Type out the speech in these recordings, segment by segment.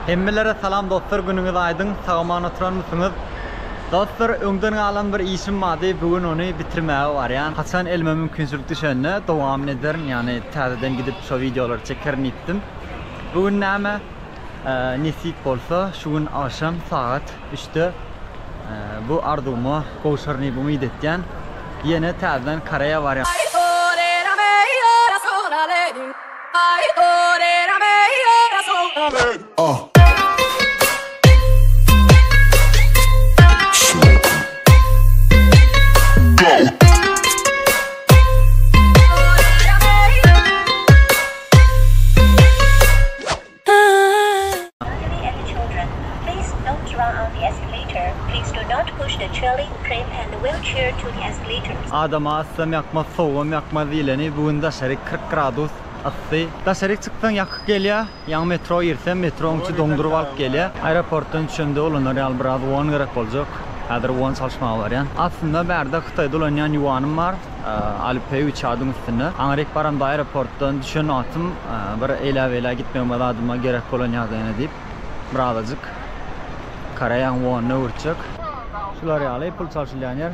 Hemmelere salam dostlar günüňiz aýdyň sag-aman oturanmysyňyz? Dostlar öňden galan bir işim bardy bu gün ony bitirmäge barýan. Haçan elime mümkinçilik düşende dowamyny ederin ýagny täzeden gidip şo wideolary çekerin diýipdim. Bu gün näme nesip bolsa şu gün agşam sagat üçde bu arzuwyma gowşaryn diýip umyt etýän. Ýene täzeden Koreýa barýan. Adama yssam ýakmaz, sowugam ýakmaz diýleni, bu gün daşary 40 gradus yssy. Daşaryk çyksaň ýakyk gelýär, ýaňy metro girsem, metroň içi doňduryp alyp gelýär. Aeroportdan düşemde ulanar ýaly biraz won gerek boljak. Häzir won çalyşmaga barýan. Aslynda bärde Hytaýda ulanýan ýuanym bar. Alipay WeChat-yň üstünde. Aňryk baramda aeroportdan düşen wagtym bir eýlä-beýlä gitmegime zadyma gerek bolan ýagdaýyna diýip, birazajyk Koreýaň wonyny öwürtjek. Şular ýaly pul çalşylýan ýer.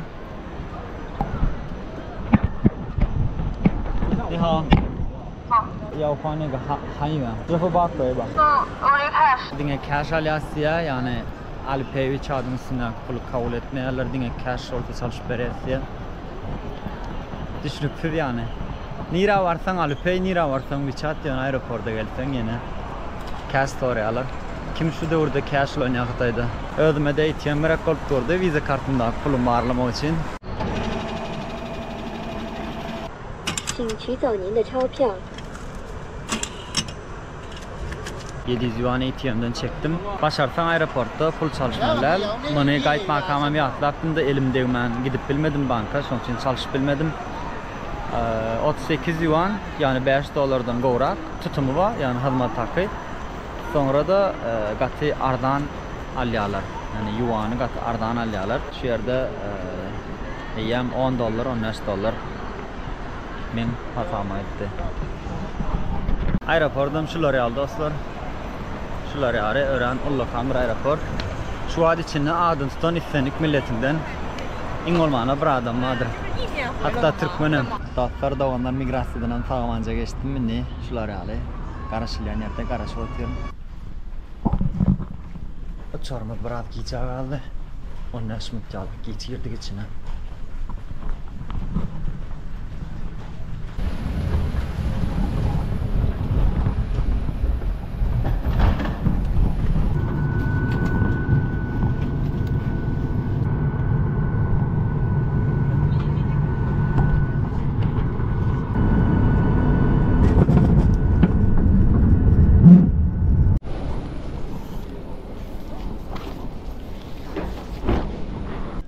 Ni hao. Ýao huan nega han ýuan. Zhifu bao keý ba. Diňe cash alýas diýýär, ýagny Alipay WeChat-yň üstündäki puly kabul etmeýärler, diňe cash bolsa çalşyp berýäs diýýär. Düşnüksiz ýagny. Nirä barsaň Alipay, nirä barsaň WeChat ýöne aeroporta gelseň ýene cash soraýarlar. Kim şu döwürde cash ulanýar Hytaýda? Özüme-de ATM gerek bolup durdy Visa kartymdaky pulumy barlamak üçin. 请取走您的钞票。 700 ýuan ATM-den çekdim. Başarsaň aeroportda pul çalyşmaly däl. Muny gaýtmakamam ýatlapdym-da elim degmän gidip bilmedim banka, şonuň üçin çalyşyp bilmedim. 38 ýuan, ýagny 5 dollardan gowrak tutumy bar, ýagny hyzmat haky. Soňra-da gaty arzan alýarlar. Ýagny ýuany gaty arzan alýarlar. Şu ýerde eýýäm 10 dollar, 15 dollar Meň hasabyma etdi. Aeroportam şular ýaly dostlar. Şular ýaly örän ullakan bir aeroport. Şu wagt içinde adyny tutan islendik milletinden iň bolmanda bir adam bardyr. Hatda türkmenem. Dostlar doganlar migrasiýadanam sag-amanja geçdim indi şular ýaly garaşylýan ýerde garaşyp otyryn. Uçarymyz biraz gijä galdy. 15 minut ýaly giç girdik içine.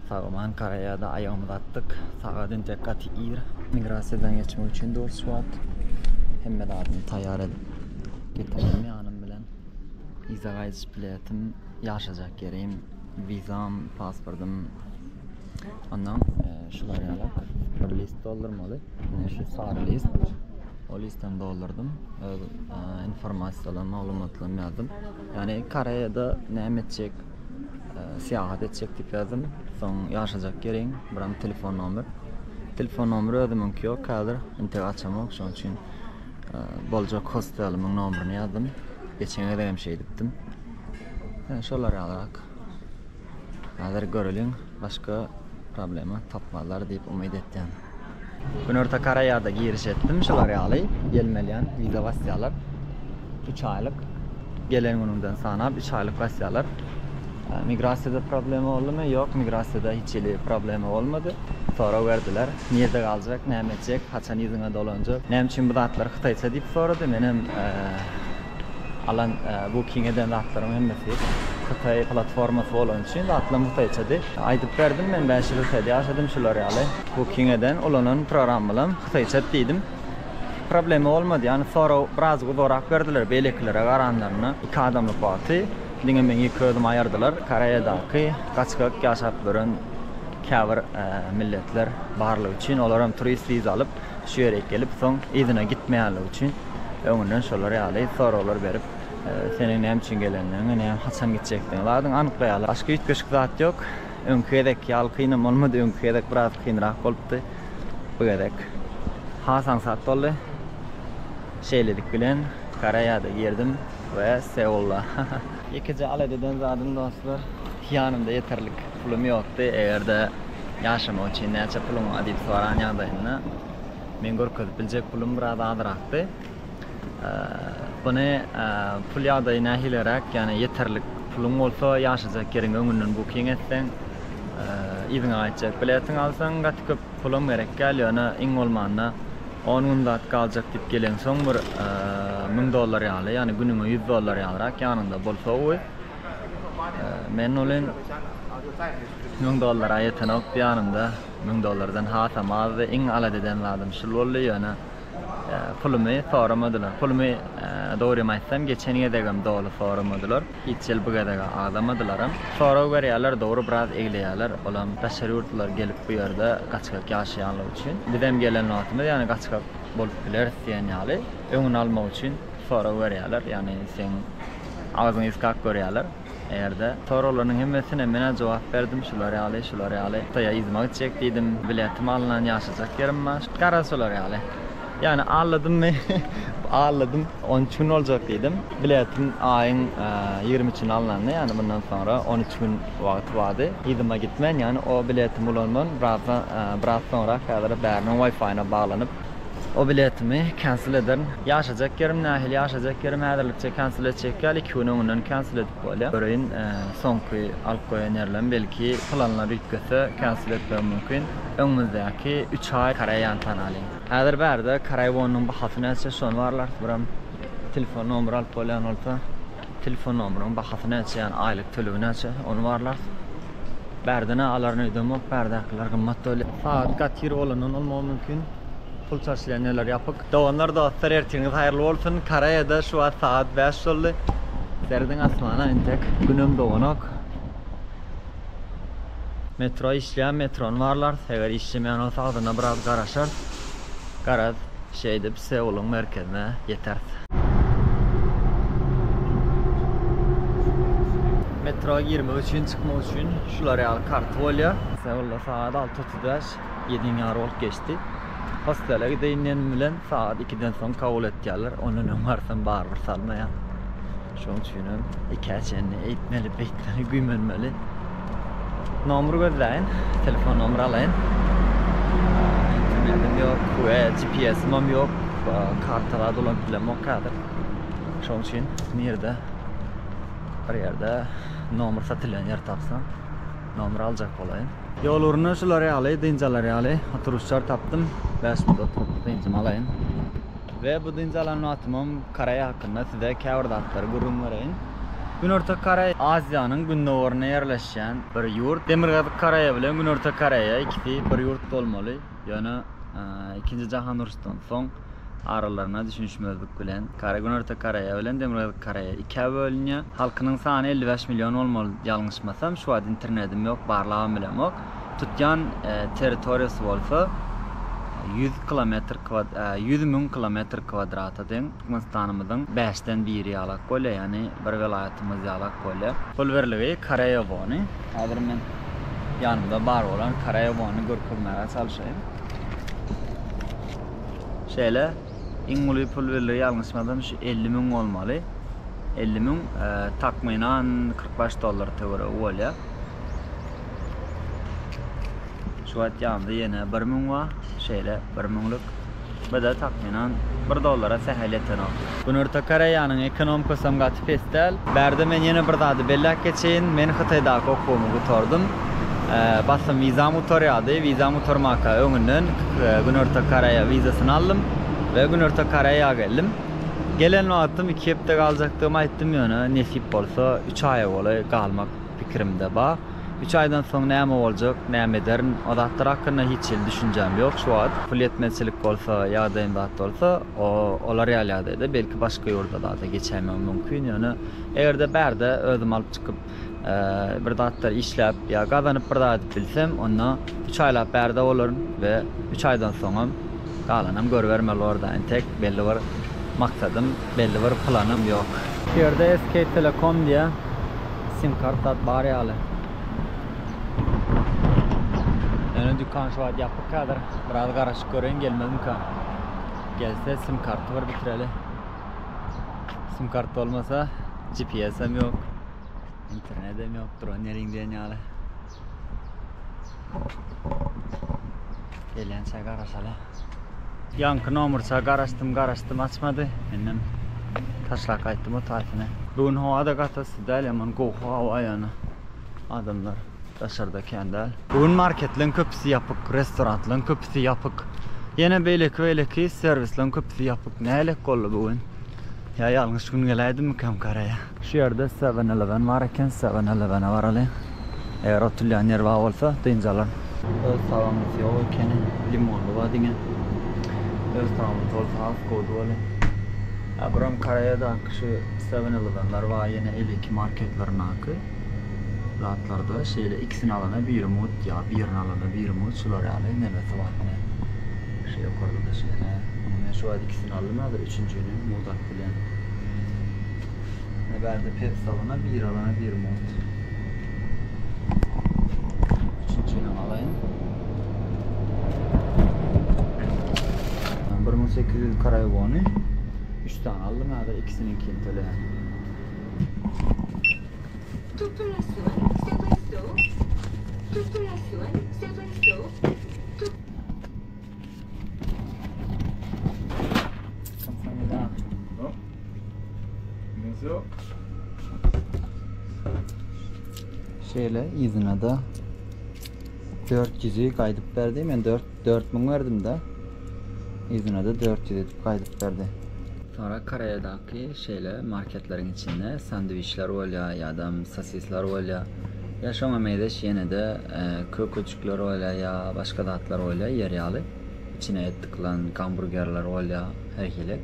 Sag-aman Koreýada aýagymyzy atdyk. Sagat entek gaty ir. Migrasiýadan geçmek üçin durus şu wagt. Hemme zadyny taýýar edip getirdim ýanym bilen. Yza gaýdyş biletim, ýaşajak ýerim, wizam, pasportym. Ondan şular ýalak bir list doldurmaly. Ine şu sary list. O listem doldurdym. Öz informasiýalarymy, maglumatlarymy ýazdym. Ýagny Koreýada näme etjek, syýahat etjek diýip ýazdym. Soň ýaşajak ýeriň, biram telefon nomer. Telefon nomeri özümiňki ýok häzir, entek açamok, şonuň üçin boljak hostelimiň nomerini ýazdym. Geçen gezek hem şeýdipdim. Şolar ýalyrak. Häzir göreliň, başga problema tapmazlar diýip umyt etýän. Günorta Koreýada giriş etdim, şular ýaly gelmelýän wiza basýarlar. 3 aýlyk gelen günüňden sanap 3 aýlyk basýarlar. Migrasiýada problema boldumy? Ýok, migrasiýada hiç hili problema bolmady. Sorag berdiler. Nirde galjak, näme etjek, haçan yzyňa dolanjak? Näme üçin bu zatlar hytaýça diýip sorady. Menem Alan booking eden zatlaryň hemmesi hytaý platformasy bolany üçin zatlam hytaýçady. Aýdyp berdim men 5 ýyl Hytaýda ýaşadym şular ýaly booking eden ulanan programmalam hytaýçady diýdim. Problema bolmady ýagny sorag biraz uzarak berdiler beýlekilere garanlarynda iki adamlyk wagty diňe meň ýeke özüm aýyrdylar. Koreýadaky gaçgak ýaşap ýören käbir milletler barlygy üçin olaram turist wiza alyp şu ýere gelip soň yzyna gitmeýänligi üçin öňünden şolar ýaly soraglar berip Seniň näme üçin gelendigiňi, näme haçan gitjekdigiňi zadyň anyklaýarlar. Başga üýtgeşik zat ýok. Öňki gezek ýaly kynam bolmady. Öňki gezek biraz kynrak bolupdy. Bu gezek has aňsat boldy. Şeýlelik bilen Koreýada girdim we Seulda. Ýekeje alada eden zadym dostlar, ýanymda ýeterlik pulum ýokdy. Eger-de ýaşamak üçin näçe puluň bar diýip soran ýagdaýynda men görkezip biljek pulum biraz azrakdy. Buny pul ýagdaýy nähiliräk, ýagny ýeterlik puluň bolsa ýaşajak ýeriňi öňünden buking etseň, yzyňa gaýtjak biletiňi alsaň gaty köp pulam gerek däl, ýöne iň bolmanda on gün zat galjak diýip geleňsoň bir 1000 dollar ýaly, ýagny günüňe 100 dollar ýalyrak ýanyňda bolsa gowy. Men welin 1000 dollara ýetenokdy ýanymda, 1000 dollardan hasam azdy. Iň alada eden zadym şul boldy, ýöne Pulumy soramadylar. Pulumy dogrymy aýtsam geçen gezegem doly soramadylar. Hiç ýyl bu gezeg agzamadylaram. Sorag berýärler dogry biraz egleýärler. Olam daşary ýurtlular gelip bu ýerde gaçgak ýaşaýanlygy üçin. Bizem gelen wagtymyz ýagny gaçgak bolup bileris diýen ýaly öňüni almak üçin sorag berýärler. Ýagny seň agzyňy ysgap görýärler. Eger-de soraglarynyň hemmesine men-ä jogap berdim, şular ýaly, şular ýaly. Hytaýa yzyma gitjek diýdim, biletim alnan, ýaşajak ýerim bar. Garaz şolar ýaly. Ýagny alladymmy? Alladym. 13 gün boljak diýdim. Biletim aýyň 23-ine alnandy, ýagny mundan soňra 13 gün wagty bardy. Yzyma gitmän, ýagny o biletimi ulanman, birazdan, biraz soňrak häzir bäriniň Wi-Fi-ine baglanyp, O biletimi cancel ederin. Ýaşajak ýerim nähili ýaşajak ýerim häzirlikçe cancel etjek ýaly iki gün öňünden cancel edip bolýar. Göreýin soňky alyp goýan ýerlerim belki planlar üýtgese cancel etmegim mümkin. Öňümizdäki üç aý Koreýany tanalyň. Häzir bärde koreý wonynyň bahasy näçe şony barlarys biram telefon nomer alyp bolýan bolsa telefon nomeryň bahasy näçe ýagny aýlyk tölegi näçe ony barlarys. Bärden-ä alaryn öýdemok bärdäkiler gymmat bolýar. Sagat gaty ir bolandan bolmagy mümkin. Pul çaşylýan ýerler ýapyk. Doganlar dostlar ertiriňiz haýyrly bolsun. Koreýada şu wagt sagat 5 boldy. Serediň asmana entek günem doganok. Metro işleýär, metrony barlarys. Eger işlemeýän bolsa agzyna biraz garaşarys. Garaz, şeýdip Seulyň merkezine ýeteris. Metro girmek üçin, çykmak üçin şular ýaly karty bolýar. Seulda sagat 6:35. Ýediň ýary bolup geçdi. Hostele gideýin diýenim bilen sagat ikiden soň kabul etýärler. Ondan öň barsam barybir salmaýar. Şonuň üçinem ikä çenli eýtmeli, beýtmeli, güýmenmeli. Nomer gözläýin, telefon nomer alaýyn. Internetim ýok we GPS-imem ýok. Karta zat ulanyp bilemok häzir. Şonuň üçin nirde bir ýerde nomer satylýan ýer tapsam nomer aljak bolaýyn. Ýol ugrunda şular ýaly dynç alar ýaly oturyşlar tapdym. 5 minut oturyp dynjymy alaýyn. We bu dynç alan wagtymam Koreýa hakynda size käbir zatlary gürrüň bereýin. Günorta Koreýa Aziýanyň gündogarynda ýerleşýän bir ýurt. Demirgazyk Koreýa bilen Günorta Koreýa ikisi bir ýurt bolmaly. Ýöne Ikinji jahan uruşdan soň aralaryna düşünişmezlik bilen Koreýa Günorta Koreýa bilen Demirgazyk Koreýa ikä bölünýär. Halkynyň sany 55 million bolmaly ýalňyşmasam, şu wagt internetim ýok, barlabam bilemok. Tutýan territoriýasy bolsa 100 kilometr 100 müň kilometr kwadrata deň. Türkmenistanymyzyň bäşden biri ýalak bolýar, ýagny bir welaýatymyz ýalak bolýar. Pul birligi Koreýa wony. Häzir men ýanymda bar bolan Koreýa wonyny görkezmäge çalşaýyn. Şeýle iň uly pul birligi ýalňyşmasam şu 50 müň bolmaly. 50 müň takmynan 45 dollar töweregi bolýar. Şu wagt ýanymda ýene 1000 bar. Şeýle 1 müňlük. Bu-da takmynan bir dollara sähel ýetenok. Günorta Koreýanyň ekonomikasam gaty pes däl. Bärde men ýene bir zady belläp geçeýin. Men Hytaýdaky okuwymy gutardym. Basym wizam gutarýardy. Wizam gutarmaka öňünden Günorta Koreýa wizasyny aldym we Günorta Koreýa geldim. Gelen wagtym iki hepde galjakdygymy aýtdym, ýöne nesip bolsa üç aýa golaý galmak pikirimde bar. Üç aýdan soň näme boljak, näme ederin, o zatlar hakynda hiç hili düşünjäm ýok şu wagt. Pul ýetmezçilik bolsa, ýagdaýym zat bolsa, o olar ýaly ýagdaýda belki başga ýurda zada geçäýmegim mümkin. Ýöne eger-de bärde özüm alyp çykyp, bir zatlar işläp ýa gazanyp bir zat edip bilsem, onda üç aýlap bärde bolaryn we üç aýdan soňam galanam görübermeli borda. Entek belli bir maksadym, belli bir planym ýok. Şu ýerde SK Telecom diýýär. Sim kart zat bar ýaly. Ýöne dükan şu wagt ýapyk häzir. Biraz garaşyp göreýin gelmezmika. Gelse sim karty bir bitireli. Sim kart bolmasa GPS hem ýok. Internet hem ýok duran ýeriň diýen ýaly. Gelýänçä garaşaly. Ýaňky nomerça garaşdym, garaşdym açmady. Indem taşlap gaýtdym o taýsyny. Bu gün howa-da gaty yssy däl, ýaman gowy howa ýöne. Adamlar daşarda kän däl. Bu gün marketleň köpüsi ýapyk, restoranlaryň köpüsi ýapyk. Ýene beýleki-beýleki serwisleriň köpüsi ýapyk. Nälik boldy bu gün? Ýa ýalňyş gün geläýdimmikäm Koreýa? Şu ýerde Seven Eleven bar eken, Seven Elevene baraly. Eger otulýan ýer bar bolsa, dynç alaryn. Öz tagamlysy ýok ekeni, limonly bar diňe. Öz tagamlysy bolsa has gowudy welin. Hä buram Koreýadaky şu Seven Elevenler bar, ýene 52 marketlerindäki zatlarda şeýle ikisini alana biri mugt ýa birini alana biri mugt şular ýaly nemesi bar ine. Şu ýokarda-da şeýle. Men şu wagt ikisini aldym häzir üçünjini mugt alyp bilýän. Ne bärde Pepsi alana bir alana bir mugt. Üçünjini alaýyn. 1800 Koreý wony. 3 tane aldym häzir ikisiniňkini töleýän. 2 플러스 1, 7 소. 2 플러스 1, 7 소. 2 Kamsahamnida. 어? 안녕하세요. Şeýle yzyna-da 400-i gaýdyp berdi. Men 4 4000 berdim-de. Yzyna-da 400 edip gaýdyp berdi. Soňra Koreýadaky şeýle marketleriň içinde sandwiçler bolýar, ýa-da sosisler bolýar. Ýa şoňa meňzeş ýene-de kökejikler bolýar ýa başga zatlar bolýar ýer ýaly. Içine et dykylan gamburgerler bolýar her hili.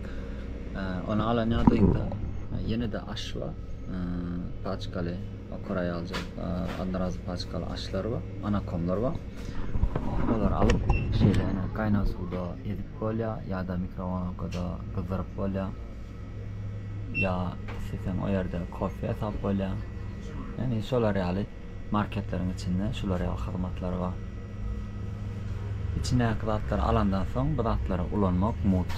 Ony alan ýagdaýyňda ýene-de aş bar. Paçkaly koreý aljak odnorazy paçkaly aşlar bar, anakomlar bar. Olary alyp şeýle ene gaýnag suwda ezip bolýar ýa-da mikrowolnowkada gyzdyryp bolýar. Ýa isleseň o ýerde kofe ýasap bolýar. Ýagny şolar ýaly marketleriň içinde şular ýaly hyzmatlar bar. Içindäki zatlary alandan soň bu zatlary ulanmak mugt.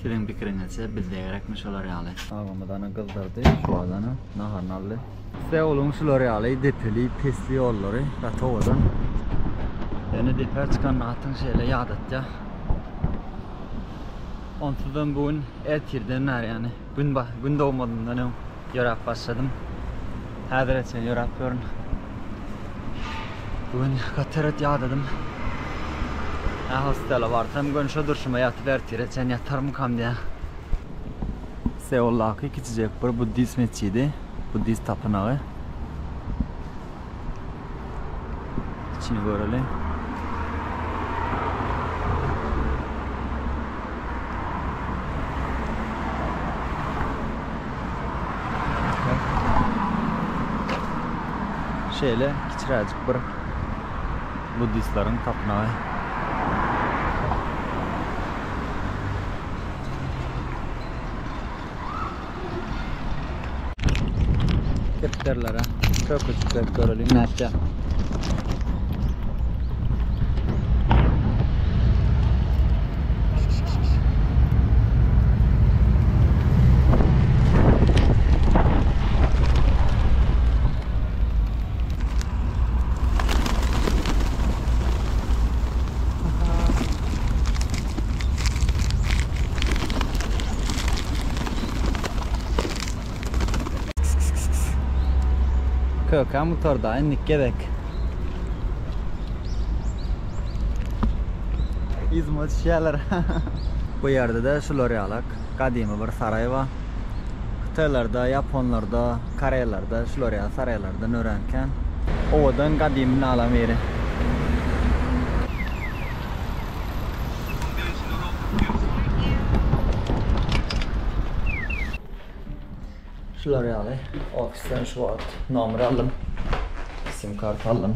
Siziň pikiriňizçe bizde gerekmi şolar ýaly? Agamyz ana gyzdyrdy, şu adana naharyny aldy. Seulyň şular ýaly depeli, pesli ýollary gaty owadan. Ýöne depä çykan atyň şeýle ýadatýar. Onsuzam bu gün ertirden bäri ýagny gün gün dogmazyndan öň ýöräp başladym. Häzire çenli ýöräp ýörün. Bu gün gaty erbet ýadadym. Ä hostele barsam göni şo durşuma ýatyp ertire çenli ýatarmykam diýýän. Seuldaky kiçijek bir buddist metjidi, buddist tapynagy. İçini göreli. Şeýle kiçiräjik bir buddistleriň tapynagy. Kepderlere köpüjik berip göreliň nätýä. Köke motorda indik gezek. Yzyma düşýärler. Bu ýerde-de şular ýalak gadymy bir saraý bar. Hytaýlarda, ýaponlarda, koreýlarda şular ýaly saraýlardan örän kän. Owadan gadymy binalaryň biri. Şular ýaly ofisden şu wagt nomer aldym. Sim kart aldym.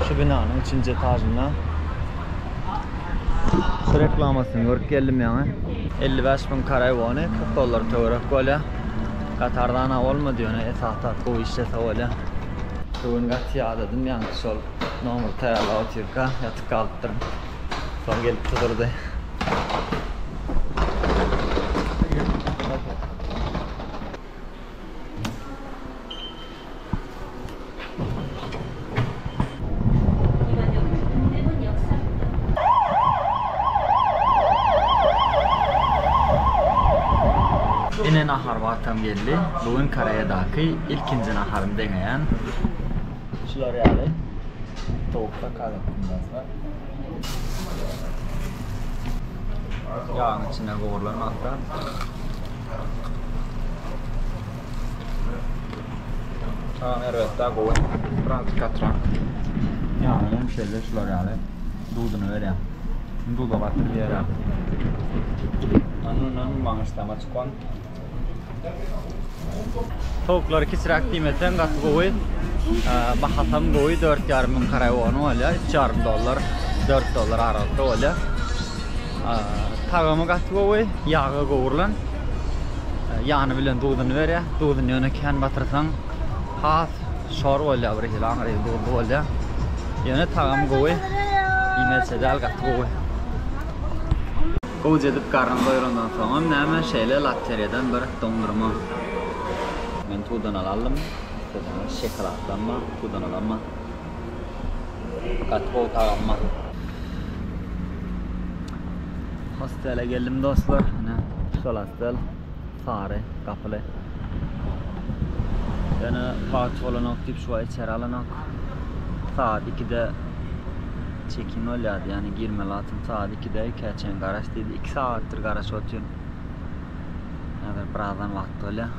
Şu binanyň üçünji etažynda şu reklamasyny görüp geldim ýaňy. 55 müň koreý wony, 40 dollar töwerek bolýar. Gaty arzan-a bolmady, ýöne esasy zat gowy işlese bolýar. Bu gün gaty ýadadym, ýaňky şol nomer taýýarlap otyrka ýatyp galypdyryn. Soň gelip tuzurdy. Ine nahar wagtam geldi. Bu gün Koreýadaky ilkinji naharymy deňeýän. Şular ýaly towuk zakaz etdim dostlar. Ýagyň içinde gowrulan wagtda. Tagam erbetdä gowy. Birazjyk gatyrak. Ýagyny hem şeýle şular ýaly duzuny berýär. Duza batyryp ýerä. Anundan maňa işdäm açyk wan. Towuklary kiçiräk diýmeseň gaty gowy. Bahasam gowy 4,5 müň koreý wony bolýar. 3,5 dollar, 4 dollar aralykda bolýar. Tagamy gaty gowy, ýaga gowrulan. Ýany bilen duzuny berýär. Duzuny ýöne kän batyrsaň has şor bolýar, bir hili aňry duzly bolýar. Ýöne tagamy gowy. Iýmezçe däl, gaty gowy. Gowja edip garnyny doýrandan soňam näme şeýle lotteriýadan bir doňdurma. Men tudanaly aldym. Isleseňiz şokoladlam bar, tudanalam bar. Gaty gowy tagam bar. Hostele geldim dostlar. Ine şol hostel. Sary gapyly. Ýöne wagt bolanok diýip şu wagt içeri alanok. Sagat 2-de check-in bolýardy. Ýagny girmeli wagtym sagat 2-de, 2-ä çenli garaş diýdi. 2 sagatdyr garaşyp otyryn. Häzir birazdan wagt bolýar.